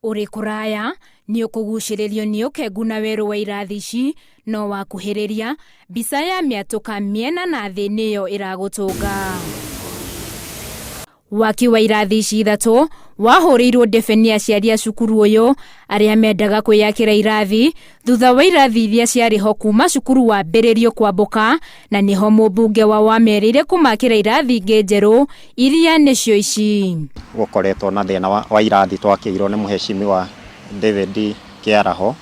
Ũrĩ kũraya, nĩ ũkũgucĩrĩrio nĩ ũkengu na werũ wa irathi ici, no wakuhĩrĩria, mbica ya mĩatũka mĩena na thĩ nĩyo ĩragũtũnga. Waki wa irathi ici ithatũ wahũrĩirwo ndebe nĩ aciari a cukuru ũyũ arĩa mendaga kwĩyakĩra irathi thutha wa irathi iria ciarĩ ho kuma cukuru wambĩrĩrio kwambũka na nĩho mũmbunge wao amerĩire kũmakĩra irathi ingĩ njerũ iria nĩcio ici. Gũkoretwo na thĩna wa irathi twakĩirwo nĩ mũhecimiwa David Kĩaraho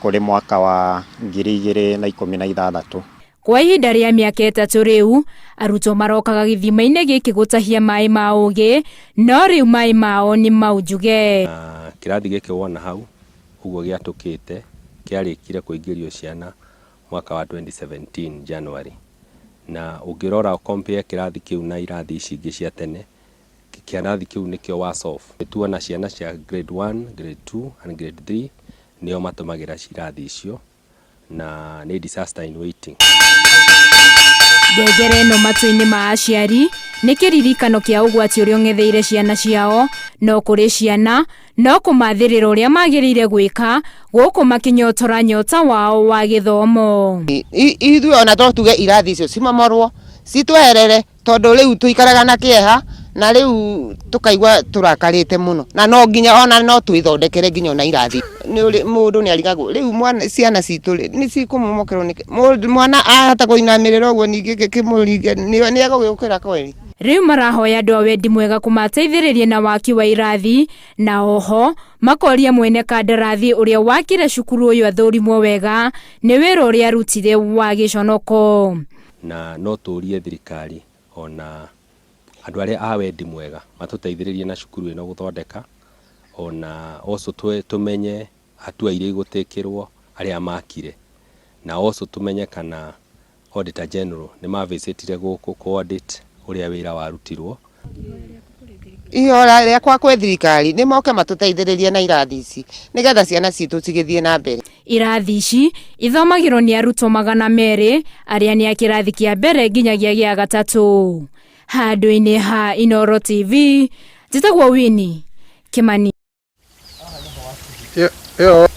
kũrĩ mwaka wa 2016. Kwa ihinda rĩa mĩaka ĩtatũ rĩu, arutwo marokaga gĩthima-inĩ gĩkĩ gũtahia maĩ ma ũgĩ, no rĩu maĩ mao nĩ mau njuge. Na kĩrathi gĩkĩ wona hau ũguo gĩatũkĩte kĩarĩkire kũingĩrio ciana mwaka wa 2017 January. Na ũngĩrora ũ compare kĩrathi kĩu na irathi ici ingĩ cia tene, kĩrathi kĩu nĩkĩo worse off. Nĩ tuona ciana cia grade 1, grade 2 and grade 3 nĩo matũmagĩra irathi icio na nĩ disaster in waiting. Ngengere ĩno matũ-inĩ ma aciari nĩ kĩririkano kĩa ũgwati ũrĩa ũng'etheire ciana ciao, no kũrĩ ciana no kũmathĩrĩra ũrĩa magĩrĩire gwĩka gũkũ makĩnyotora nyota wao wa gĩthomo. Ithuĩ ona to tuge irathi icio cimomorwo citweherere tondũ rĩu tũikaraga na kĩeha na rĩu tũkaigua tũrakarĩte mũno na no nginya ona no twĩthondekere nginya ona irathi. Mũndũ nĩ arigagwo rĩu mwana ciana citũ rĩ nĩ cikũmomokerwo nĩkĩ? Mwana ahota kũinamĩrĩra ũguo ningĩ kĩmũringe nĩ egũgĩũkĩra kweri? Rĩu marahoya andũ a wendi mwega kũmateithĩrĩria na waki wa irathi na oho makoria mwene kandarathi ũrĩa wakire cukuru ũyũ athũrimwo wega nĩ wĩra ũrĩa arutire wa gĩconoko. Na no tũrie thirikari ona andũ arĩa a wendi mwega matũteithĩrĩrie na cukuru ĩno gũthondeka, ona also tũmenye hatua iria igũtĩkĩrwo arĩa makire, na also tũmenye kana Auditor General nĩ ma visitire gũkũ kũ audit ũrĩa wĩra warutirwo. Ihoya rĩakwa kwĩ thirikari nĩ moke matũteithĩrĩrie na irathi ici nĩgetha ciana citũ cigĩthiĩ na mbere. Irathi ici ithomagĩrwo nĩ arutwo 200 arĩa nĩ a kĩrathi kĩa mbere nginyagia gĩa gatatũ. Handũ-inĩ ha Inooro TV, njĩtagwo Winnie Kimani. Ĩyo